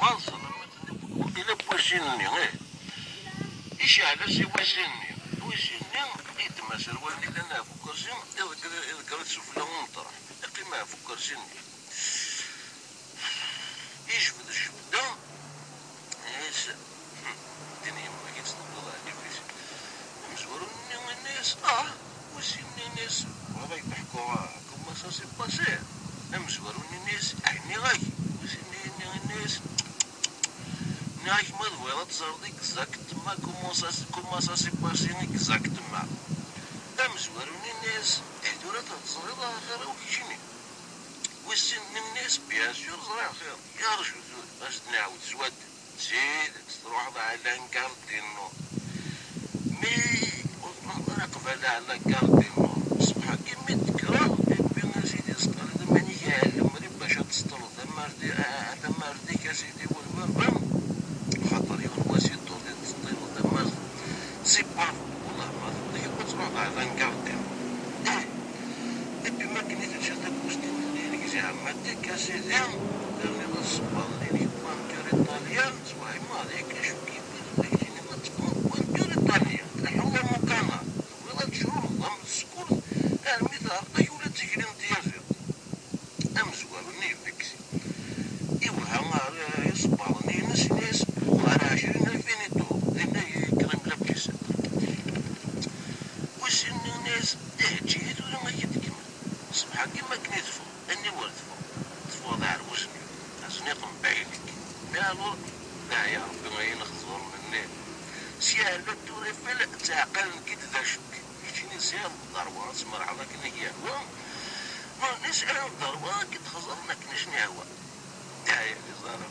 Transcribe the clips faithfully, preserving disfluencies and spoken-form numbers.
Ɣas, waqila n wasin-nni, ih. Iceɛl-as i wasin-nni. Wasin-nni, iddem aserwal-nni llan ɣef ukersi, iḍegger-, iḍegger-it sufella n umeṭreḥ. Iqqim ɣef ukersi-nni. Ijbed jebda, is, din yemmug-itt tewweḍ ɣer lifis. Amezwaru-nni yenna-yas, ah, wasin-nni yenna-yas, bɣiɣ ad ak-d-ḥkuɣ, ah, comment ça s'est passé. Amezwaru-nni yenna-yas, ah, nniɣ-ak, wasin-nni yenna-yas, nniɣ-ak ma tebɣiḍ ad teẓreḍ exactement comment ça, comment ça s'est passé exactement. Amezwaru-nni yenna-yas, eh, tura teẓriḍ axir-iw keččini. Wasin-nni yenna-yas, bien sûr ẓriɣ axir, yarju tura, ad s-d-nɛawed s waddal. D tidet, truḥeḍ ɣer la gare du Nord. Mi ur truḥeḍ ara qbala ɣer la gare du Nord, ṣṣbeḥ-agi mi d-tekkreḍ, iwwi a sidi ṣṣkaliḍ iman-ik ɣer lemri bac ad teṣṭleḍ tamardi-, a-, a-, tamardi-k a sidi welbaba, axaṭer yiwen wass i d-ur d-teṣṭileḍ tamart, c'est pas vrai, wellah ma teṭṭileḍ, ad truḥeḍ ɣer la gare du Nord. Eh, et puis mi akken i telsiḍ takkuẓt-im-nni-inek zeɛma dik a sidi, terniḍ asebbaḍ-nni-inek n pointure iṭalyan, s waɛima ɣer yakk acu k-yewwin tura keččini ma teqqneḍ pointure iṭalyan, tleḥḥuḍ am ukanar, tebɣiḍ ad tecrumeḍ am tsekkurt armi teɛreq-ak ula d tikli n tyaziḍt. Amezwaru-nni yebges. Iwehha ɣer isebbaḍen-ines, ini-as, ɣer ɛecrin alfin i d-tuɣeḍ, dinna yekker imla blisat. Wissen-nni ini-as, ih, eǧǧ-iyi tura ad k-id-kemmel. Ṣṣbeḥ-agi mi akken i teffɣeḍ, aniwer teffɣeḍ? Teffɣeḍ ar wezniq, azniq n baylek. Mais alors, d aɛya Rebbi ayen xeẓren-nni. Sya ɛellat tura ifel, ttɛeqqalen-k-id d acetki. Keččini sɛiḍ ddrewa ad tmerɛeḍ akken i k-yehwa, nutni sɛan ddrewa ad k-id-xeẓren akken i sen-yehwa. Dɛaya di ẓẓara.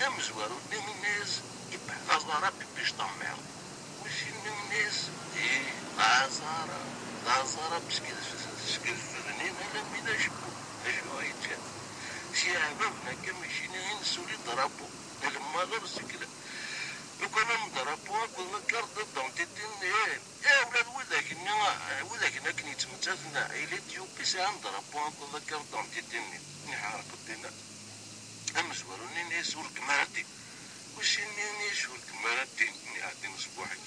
Amezwaru-nni ini-as, ibeḥ d aẓara pipi jṭammiṛ. Wissen-nni ini-as, ih, d aẓara, d aẓara, seg, seg, seg lfednin alammi d acebbub. Acu ay yeǧǧan? Si ɛbaben akka mi keččini i nessuli drapeau. Lemmer d abezzikla. Lukan am drapeau akked la carte d'identité-nni, eh, eh, ula d widak-nni, eh, widak-nni akken yettmettaten, eh, i l'Éthiopie sɛan drapeau akked la carte d'identité-nni. Iḥerq ddin. Amezwaru-nni ini-as ur gem ara ddin. Wissen-nni ini-as ur gem ara ddin, mi ɛeddin ṣṣbuḥ-ik.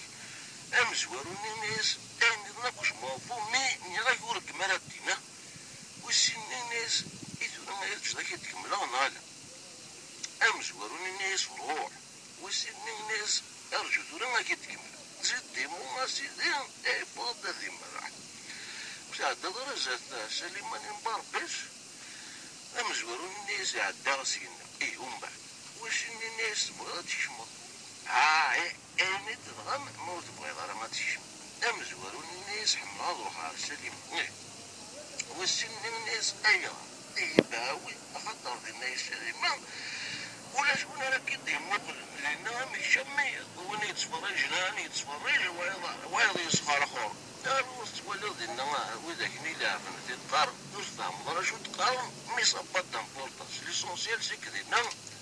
Amezwaru-nni ini-as ayen nniḍen akk jmeɛ ɣef umi nniɣ-ak ur gem ara ddin, ah. Wissen-nni ini-as i tura ad teǧǧeḍ ad k-id-kemmleɣ neɣ ala? Amezwaru-nni ini-as ruḥ. Wissen-nni ini-as arǧu tura ad k-id-kemmleɣ. Zid dimu a sidi, iffeɣ-d ad imerreḥ. Ur tɛeddaḍ ara zdat Salima n Imbarbic? Amezwaru-nni ini-as ɛeddaɣ syin. Ih, umbeɛd? Wissen-nni ini-as tebɣiḍ ad tkecmeḍ? Ah, ih, ayen i tebɣam ma ur tebɣiḍ ara ad tkecmeḍ. Amezwaru-nni ini-as ḥemmleɣ ad ruḥeɣ ar Salima. Ih. Wissen-nni ini-as ayɣer? Ihi bawi, axaṭer dinna i Salima ulac win ara k-id-yemmuqlen. Dinna am kečč am wiyiḍ, win yettferrijen, ɛni yettferrij, wayeḍ, wayeḍ yesxerxur. Ar ur tettwaliḍ dinna widak-nni ileɛben tiqqar, ur tfehmeḍ ara acu d-qqaren, mais ça n'a pas d'importance. L'essentiel c'est que dinna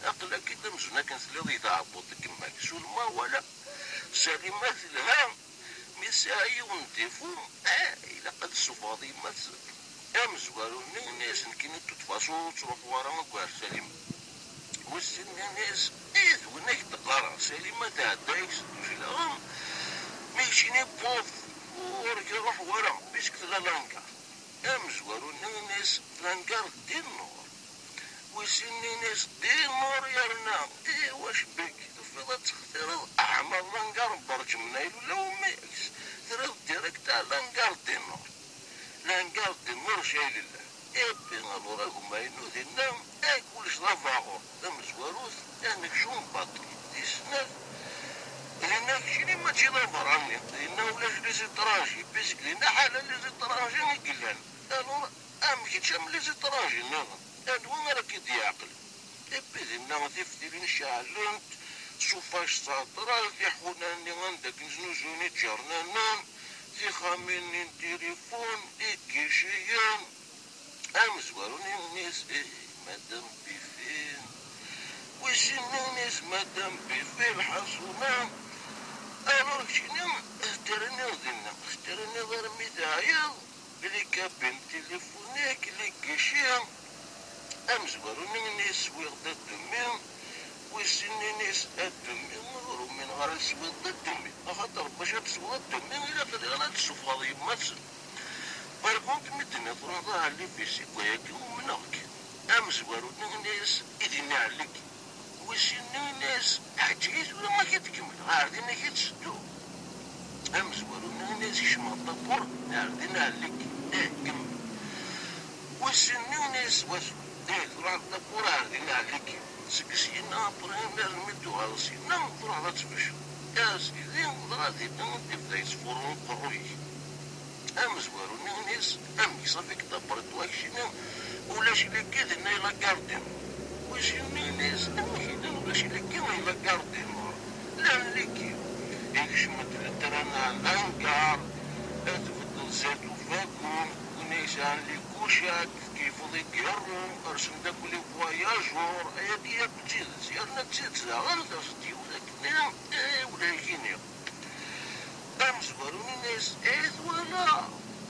aql-ak-id amzun akken telliḍ i tɛebbuḍ deg yemma-k. Seulement wala, Salima telha, mi tesɛa yiwen n défaut, eh, ilaq ad tessufɣeḍ yemma-tsen. Amezwaru-nni ini-as nekkini de toute façon ur ttruḥuɣ ara akk ar Salima. Wissen-nni ini-as, ih, d win i k-d-qqareɣ, Salima tɛedda-yak s ddujla, mi keččini pouf, ur k-iruḥ wara, puisque tella la gare. Amezwaru-nni ini-as la gare du Nord. Wissen-nni ini-as du Nord yerna, ih, wac bek, tufiḍ ad textireḍ aɛmar la gare n Berǧemnayel ula ummi-k, terriḍ direct ar la gare du Nord. La gare du Nord cay lillah. Et puis alors agma-inu dinna, eh, kullec d abaɣur. Tamezwarut, anekcum baṭel. Tis snat, dinna keččini mačči d aberrani. Dinna ulac les étrangers, puisque dinna ḥala les étrangers i yellan. Alors, am kečč am les étrangers nniḍen, anwa ara k-id-yeɛqlen? Et puis dinna tiftilin ceɛlent, chauffage central, tiḥuna-nni anda akken znuzuyen iǧernanen, tixxamin-nni n tilifun, iguichiyen. Amezwaru-nni ini-as, ih, Madame Bifi. Wissen-nni ini-as, Madame Bifi, lḥaṣuna. Alors keččini terniḍ dinna, terniḍ armi teɛyiḍ, les cabines téléphoniques, les guichets. Amezwaru-nni ini-as, swiɣ-d a demi, Wis sin-nni-s, a ddemmi, ur umineɣ ara teswiḍ-d a ddemmi, axaṭer bac ad tesweḍ a ddemmi ilaq ad, ad tessufɣeḍ yemma-tsen. Par contre, mi d-tenniḍ truḥeḍ ɣer lifisi deg wayagi, umneɣ-k. Amezwaru-nni-s, i din iɛellek. Wis sin-nni-s, ḥeǧǧ-iyi tura ad k-id-kemmleɣ, ɣer din ad k-id-sedduɣ. Amezwaru-nni-s, kecmeɣ ṭabur, ɣer din iɛellek. Eh, kemmel. Wis sin-nni-s, wasu. Eh, truḥeḍ ṭabur, ɣer din iɛellek. Seg syin-a, après, armi d-tuɣaleḍ syin-a, truḥeḍ ad tbecceḍ. Ass-nni, dɣa dinna, tebda yettfuṛu uqerruy-ik. Amezwaru-nni-s, amek ṣafi-k ṭabret wakcini, ulac liki dinna i la gare du Nord. Wis sin-nni-s, amek yellan ulac liki i la gare du Nord? Llan liki. Ikcem-d letran ɣer la gare, ad tbeddeḍ zzat ufagu, win yesɛan likucat, tkeyyfeḍ igiṛṛu, rsen-d akk les voyageurs, ayagi akk d tidet, yerna d tidet daɣen, terseḍ yiwet akken, eh, ula ikini. Amezwaru-nni-s, eh, twala.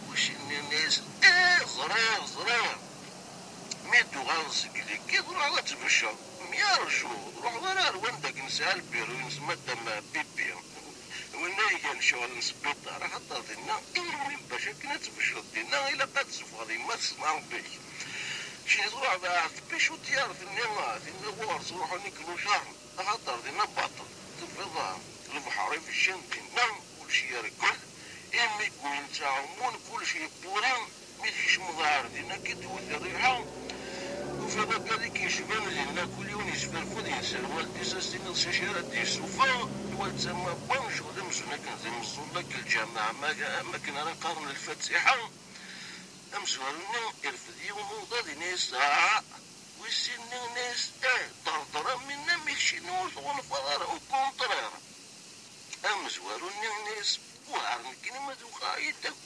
Wis sin-nni-s, eh, ẓriɣ, ẓriɣ. Mi d-tuɣaleḍ seg liki, truḥeḍ ad tbecceḍ. Myarju, ur truḥeḍ ara ar wanda akken nesɛa lbiru-ines Madame Pipi. Winna igan ccɣel n sbiṭar, axaṭer dinna, imi bac akken ad tbecceḍ dinna, ilaq ad tessufɣeḍ yemma-tsen Ṛebbi-k. Keččini truḥeḍ ar tpicutyart-nni, tinna ɣur-s ruḥen iklucarn. Axaṭer dinna baṭel, tufiḍ lebḥer ibeccan dinna, kullec yergel, imi wwin ttɛumun, kullec yebburi, mi tkecmeḍ ar dinna, akka d-tewwet rriḥa, tufiḍ akka d-ik yecban dinna, kul yiwen yesferfud, yenserwal-is, ad s-tiniḍ s acu ara d-yessufeɣ, twal d tama n wamcum, d amzun akken d imeẓẓull, akk lǧameɛ, ma, am akken ara qqaren lfatiḥa. Amezwaru-nni irfed yiwen uḍad, yenna-yas, ah, wis sin-nni, yenna-yas, eh, ṭerṭer am winna mi keččini ur tɣunfaḍ ara, au contraire. Amezwaru-nni, yenna-yas, wah, ar nekkini ma tewqeɛ-iyi-d akk.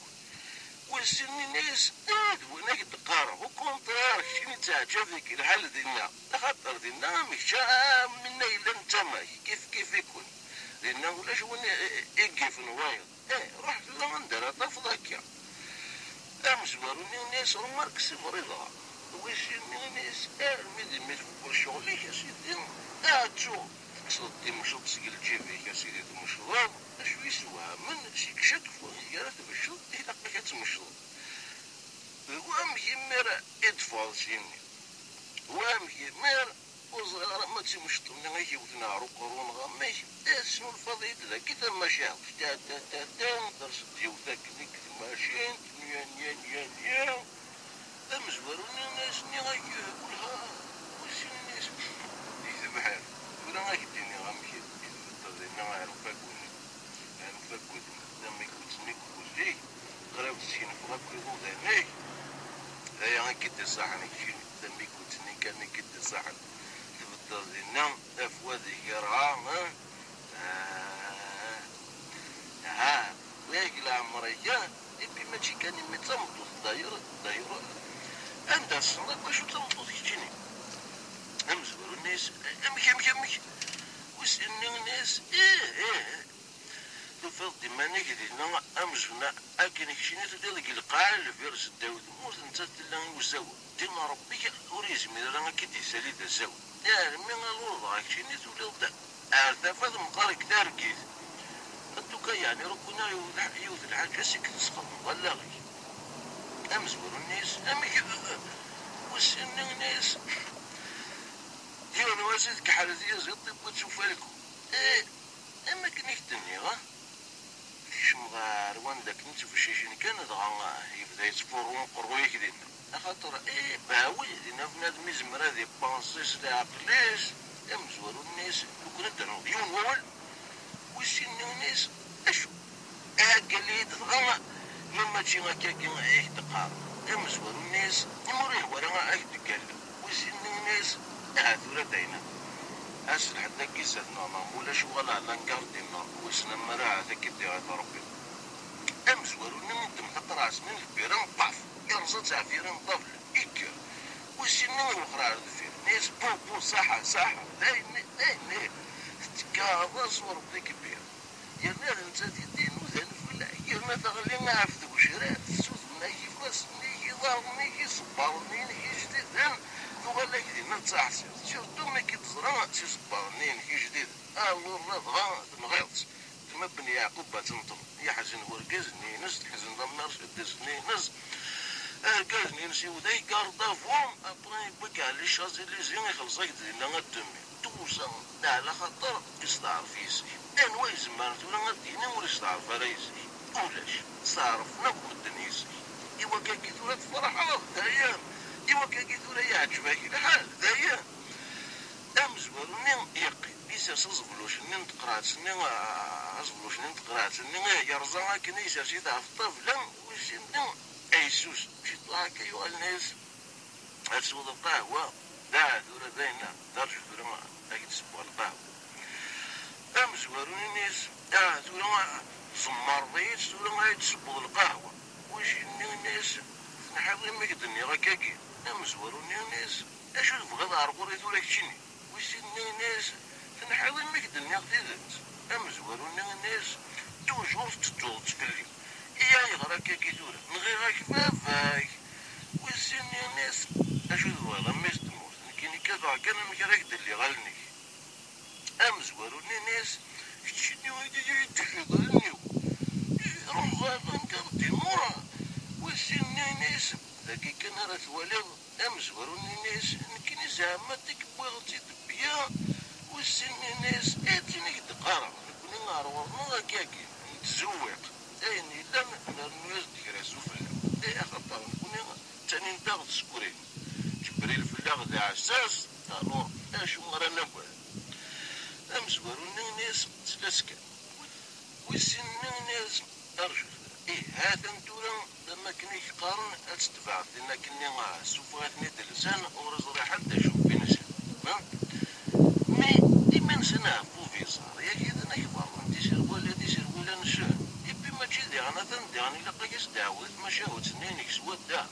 Wis sin-nni, yenna-yas, eh, d win ak d-qqareɣ, au contraire, keččini ttɛeǧǧab-ik lḥal dinna, axaṭer dinna am kečč, am winna yellan d tama-k, kif kif-iken. Dinna ulac win i, i, i yifen wayeḍ. Eh, ruḥ tura anda ara tafeḍ akka. Amezwaru-nni, yenna-yas, remarque, c'est vrai dɣa. Wis sin-nni, yenna-yas, armi d imi tfukkeḍ ccɣel-ik, a sidi, aɛettu, tekkseḍ-d timceḍt seg lǧib-ik, a sidi, tmecḍeḍ. Acu yessewhamen, seg chaque fois i ara tbecceḍ, ilaq-ak ad tmecḍeḍ. D wamek imir i d-teffɣeḍ syenni? Wamek imir? Ur ẓriɣ ara ma d timceḍt-nni i k-iwten ɣer uqerru neɣ amek, eh, tesnulfaḍ-iyi-d dagi tamacahut, ta, ta, ta, ta, terseḍ-d yiwet akken deg tmacint, nya, nya, nya, nya. Amezwaru-nni, yenna-yas, nniɣ-ak, eh, welha, wis sin-nni-s, deg tebḥirt. Tura ad k-d-iniɣ amek i tbeddeḍ dinna ɣer ufagu-nni. Ɣer ufagu-nni, tamikut-nni n wulli, qrib teskenfeḍ akk iḍudan-ik. D aya i k-id-iṣaḥen keččini, tamikut-nni kan i k-id-iṣaḥen. Tbeddeḍ dinna, afwad igerɣa, ha? Ah, ha, wagi leɛmer-ik, ha? Ipi mačči kan imi d tameṭṭut, dayur, dayur, anda tessneḍ akk acu d tameṭṭut keččini? Amezwaru-nni-s, amek, amek, amek? Wis sin-nni-s, ih, ih, ih. Tufiḍ-d iman-ik dinna amzun akken keččini telliḍ deg lqaɛa lbir seddaw tmurt, nettat tella i uzawen. Din Ṛebbi ur yezmir ara ad k-id-isali d azawen. Armi aluḍ dɣa keččini tuliḍ-d ar tafat meqqar deg targit. Atuka yeɛni rukuna yiwet lḥ-, yiwet lḥaǧa seg tesxedmeḍ allaɣ-ik. Amezwaru-nni-s, amek, wis sin-nni-s, yiwen wass i tkeḥḥel tyaziḍt, tewwi-tt ufalku. Eh, am akken i k-d-nniɣ, ah, tekcem ɣer wanda akken ttbeccicen kan, dɣa yebda yettfuṛu uqerruy-ik dinna. Axaṭer, eh, bawi, dinna bnadem izmer ad ipanṣi s leɛqel-is, amezwaru-nni-s, lukan ad d-rnuḍ yiwen wawal, wis sin-nni-s, acu? Aha, ggalli-yi-d dɣa, ma mačči akkagi i k-d-qqareɣ. Amezwaru-nni-s, imi ur yehwa ara ad k-d-ggalleɣ. Wis sin-nni-s, aha tura d ayen-a. Ass lḥedd-agi zdat-neɣ neɣ ma ulac uɣaleɣ la gare du Nord, wissen ammer ahat ad k-id-iɣit Ṛebbi. Amezwaru-nni iddem taqerɛet-nni n lbira, paf! Irẓa-tt ɣef yiri n ṭṭabla, ikker. Wis sin-nni iwexxer ar deffir, yenna-yas, bu, bu, ṣaḥa, ṣaḥa, d ayen, d ayen, tettekkaḍ-as u Ṛebbi kbir. Yerna d nettat i d-inudan fell-ak, yerna teɣli ɣef tgecrar, tessutem-ak ifassen-ik, iḍarren-ik, iṣebbaren-inek ijdiden, tuɣal-ak dinna Taḥsiḍ, surtout mi k-id-teẓra s isebbaḍen-nni-inek ijdiden. Alors ladɣa tenɣiḍ-tt. Tma Ben Yeɛqub ad tenṭel. Yeḥzen wergaz-nni-ines, teḥzen la mère Ceddes-nni-ines. Argaz-nni-ines iwed-ak garde à vue, après yewwi-k ɣer les Champs-Élysées, ixelleṣ-ak-d dinna à demi. Tusa, d ɛla xaṭer yesteɛref yes-k. Anwa izemren tura ad d-yini ur yesteɛref ara yes-k? Ulac. Steɛrfen akk medden yes-k. I wakagi tura tferḥeḍ, dayen. I wakagi tura yeɛǧeb-ak lḥal, dayen. Amezwaru-nni yeqqim, isers aẓebluc-nni n teqreɛt-nni, aẓebluc-nni n teqreɛt-nni, yerẓa akken, isers-it ɣef ṭṭabla, wis-nni, aysus, ciṭuḥ akka yuɣal yenna-yas, ad tesweḍ lqahwa? Da, tura dayen, da rju tura ad k-d-ssewweɣ lqahwa. Amezwaru-nni yenna-yas, ah, tura tzemmreḍ-iyi-tt, tura ad k-d-ssewweɣ lqahwa. Wis-nni yenna-yas, tenḥiḍ imi k-d-nniɣ akkagi? Amezwaru-nni yenna-yas, acu tebɣiḍ ar ɣur-i tura keččini? Wis-nni yenna-yas, tenḥiḍ imi k-d-nniɣ tidet? Amezwaru-nni yenna-yas, toujours tettettuḍ-tt fell-i. Iya, ayɣer akkagi tura? Nɣiɣ-ak baba-k. Wis-nni yenna-yas, acu tebɣiḍ a mmi-s n tmurt? Nekkini kkateɣ kan amek ara k-d-lliɣ allen-ik. Amezwaru-nni yenna-yas, keččini i d-iyi-d-teǧǧiḍ allen-iw. Ruḥ ɣer Langar di Nura. Wis-nni yenna-yas, dagi kan ara twaliḍ. Amezwaru-nni yenna-yas, nekkini zeɛma d-wwiɣ-tt-id bya. Wis-nni yenna-yas, eh, d tin i k-d-qqareɣ, nekkni ar ɣur-neɣ akkagi, nettzewwiq. Ayen yellan, nernu-yas-d kra sufella. Eh, axaṭer nekkni ttanin-aɣ tsekrin. Ǧebril fell-aɣ d aɛessas, alors acu ara nagad? Amezwaru-nni yenna-yas, sla-tt kan. Wis sin-nni yenna-yas, arju tura. Ih, ha-t-an tura, am akken i k-qqaren, ad tetbeɛeḍ tin akkenni, ah, suffeɣ-iten-id lsan, ur iẓri ḥedd d acu n win-nsen. Ha? Mi iman-nsen aɛebbub yeẓẓar, yagi d akbar n tiserwal, d iserwal aneccan. Ipi mačči diɣen atan diɣen ilaq-ak ad s-d-tɛawed tmacahut-nni-inek s wadda.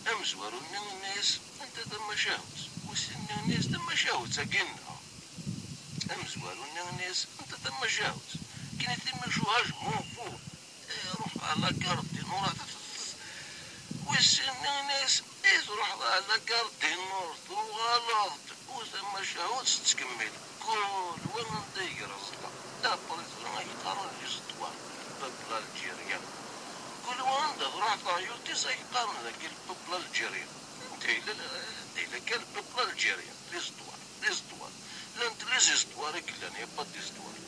Amezwaru-nni yenna-yas, anta tamacahut? Wis sin-nni yenna-yas, tamacahut-agi-nneɣ. Amezwaru-nni yenna-yas, anta tamacahut? Kini timucuha jmufu. Eh, ruḥ ɣer la gare du Nord. Wis sin-nni yenna-yas, eh, truḥeḍ ɣer la gare du Nord, truɣaleḍ-d, u tamacahut tettkemmil. Kul wa anda iger aẓeṭṭa. D'après tura i yeqqaren les étoiles, le peuple algérien. Kul wa anda truḥ taɣyult-is i yeqqaren dagi le peuple algérien. Anda yella, anda yella kan le peuple algérien, les étoiles. Des étoiles. Llant les histoires i yellan, y a pas d'histoire.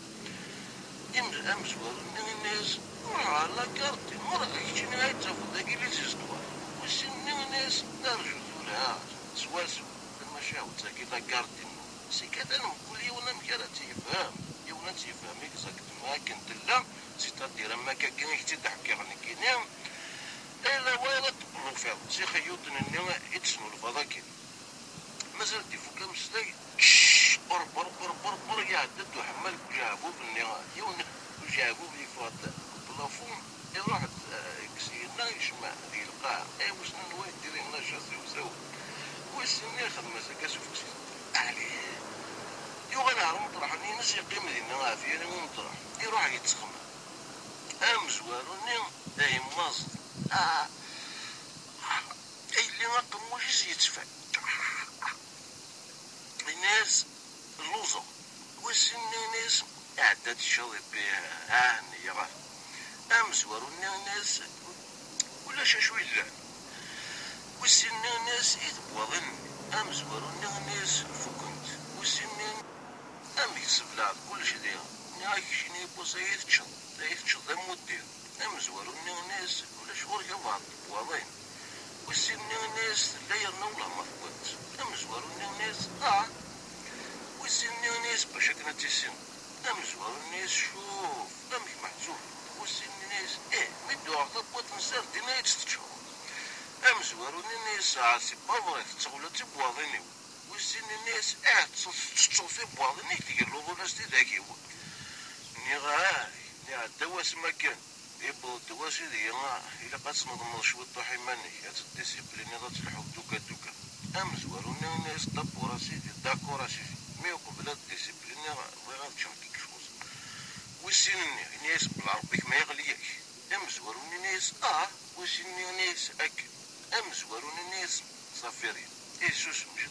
Im-, amezwaru-nni yenna-yas, ruḥ ɣer la gare du Nord, keččini ay d-tafeḍ dagi les histoires. Wis sin-nni yenna-yas, arju tura, swaswa, tamacahut-agi la gare du Nord. Si katan mkul yiwen amek ara tt-yefhem, yiwen ad tt-yefhem exactement akken tella, c'est-à-dire am wakkagi i k-tt-id-ḥkiɣ nekkini. Ala wayeḍ ad teblufiḍ s ixeyyuḍen-nni i d-tesnulfaḍ akken. Mazal d-ifuk ameslay, ur ber, ber, ber, ber, iɛedda-d uḥemmal deg ujeɛbub-nni. Yiwen n ujeɛbub yeffeɣ-d deg uplafun, iruḥ-d, eh, deg syenna, yecmeɛ deg lqaɛa. Eh, wissen anwa yeddi dinna, jjat iwtaw. Wissen ixdem azak asufeksi. Ɛli. Yuɣal ɣer umeṭreḥ-nni-ines, yeqqim dinna ɣef yiri umeṭreḥ. Iruḥ yettxemmim. Amezwaru-nni d ayemmaẓ. Ah. Yelli aqemmuc-is yettfal. Yenna-yas, lluẓeɣ. Wis sin-nni yenna-yas, iɛedda-d ccad, iwwi, ah, nniɣ-ak. Amezwaru-nni yenna-yas, ulac acu yellan. Wis sin-nni yenna-yas, i tebwaḍin-nni? Amezwaru-nni yenna-yas, fukent. Wis sin-nni, amek tesseblaɛeḍ kullec diɣ? Nniɣ-ak keččini yiwwas ay teččeḍ, ay teččeḍ d amuddir. Amezwaru-nni yenna-yas, ulac ɣur-k abɛaḍ n tebwaḍin. Wis sin-nni yenna-yas, tella yerna wellah ma tewwiḍ-tt. Amezwaru-nni yenna-yas, ah! Wis sin-nni yenna-yas, bac akken ad tissineḍ. Amezwaru-nni yenna-yas, cuf, amek meḥzun. Wis sin-nni yenna-yas, ih, mi d-uɣeɣ tawwiḍt n sardin ay tt-teččeḍ. Amezwaru-nni yenna-yas, ah, c'est pas vrai, tetteɣ ula d tibwaḍin-iw. Wis sin yenna-yas, ah, tettetteḍ tibwaḍin-ik, tgelluḍ ula s tidak-iw. Nniɣ, ah, iɛedda wasma kan. Yewweḍ-d wass ideg ilaq ad tneḍmeḍ cwiṭuḥ iman-ik, ad teddisipliniḍ, ad telḥuḍ duka duka. Amezwaru-nni yenna-yas, d'abord a sidi, d'accord a sidi, mais uqbel ad ddisipliniɣ bɣiɣ ad ččeɣ quelque chose. Wis sin-nni yenna-yas, belɛerbi-k ma yeɣli-yak. Amezwaru-nni yenna-yas, ah! Wis sin-nni yenna-yas, akken. Amezwaru-nni yenna-yas, ça fait rien. Isusem, je